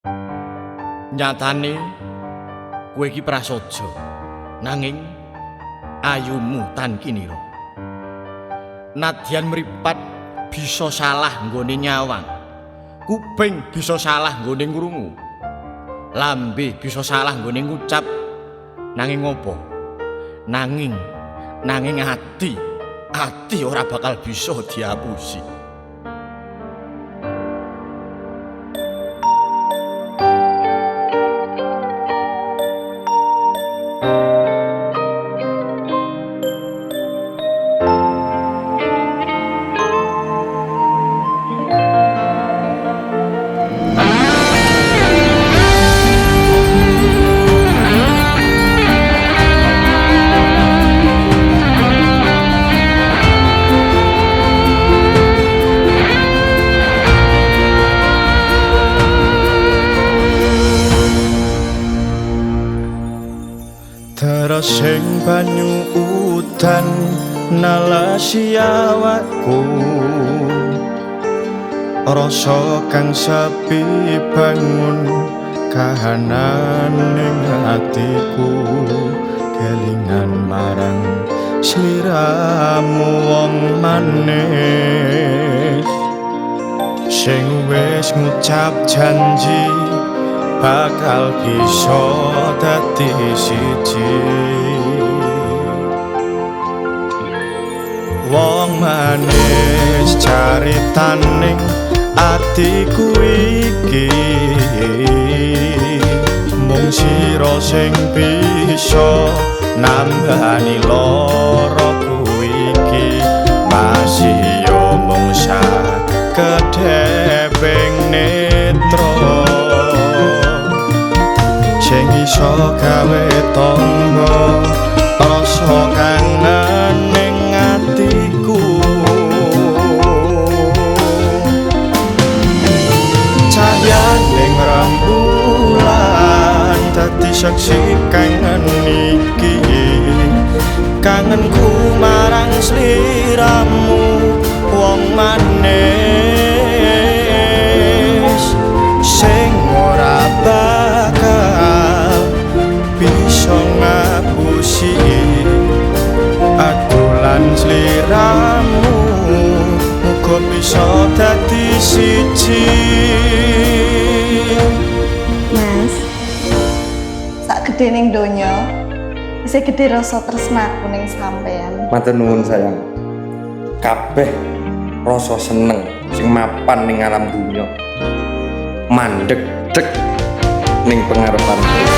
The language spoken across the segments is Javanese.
Nyatane kowe iki prasaja, nanging ayumu tan kinira. Nadyan mripat bisa salah nggone nyawang, kuping bisa salah nggone ngrungu, lambe bisa salah nggone ngucap, nanging apa? Nanging nanging ati, ati ora bakal bisa diapusi. Sing banyu udan nalasi awakku, rasa kang sepi bangun kahanan ning atiku, kelingan marang sliramu wong manis sing wis ngucap janji bakal bisa dadi siji. Wong manis caritaning atiku iki, mung sira sing bisa nambani laraku iki. Masih yo mung sakedheping netra sing iso gawe tangga rasa kangen ning atiku. Cahyaning rembulan dadi saksi kangen iki, kangenku marang sliramu wong manis sing ora bakal bisa ngapusi aku lan sliramu, muga bisa dadi siji. Mas, sak gedhe ning donya isih gedhe rasa tresnaku ning sampean. Matur nuwun sayang. Kabeh rasa seneng sing mapan ning alam donya mandek dek ning pengarepanku.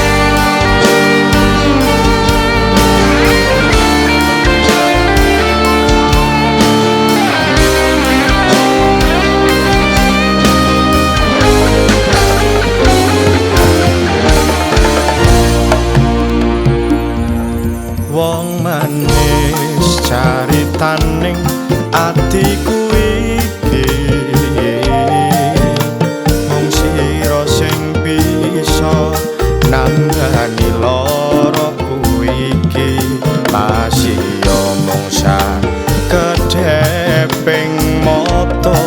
Wong manis caritaning atiku iki, mung sira sing bisa nambani laraku iki. Masih yo mung sakedheping mata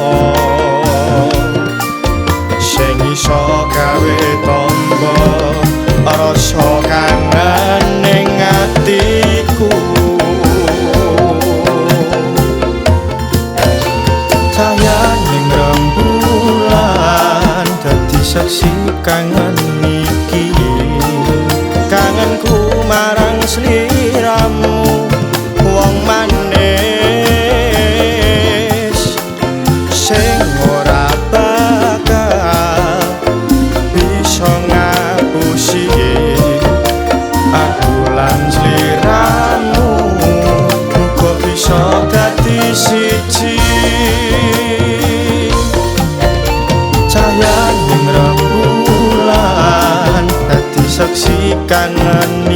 sing iso gawe tamba rasa kangen ning atiku. Cahyaning rembulan dadi saksi kangen iki, kangenku marang sliramu wong manis sing ora bakal bisa ngapusi aku lan sliramu, muga bisa dadi siji. Cahyaning rembulan dadi saksi kangen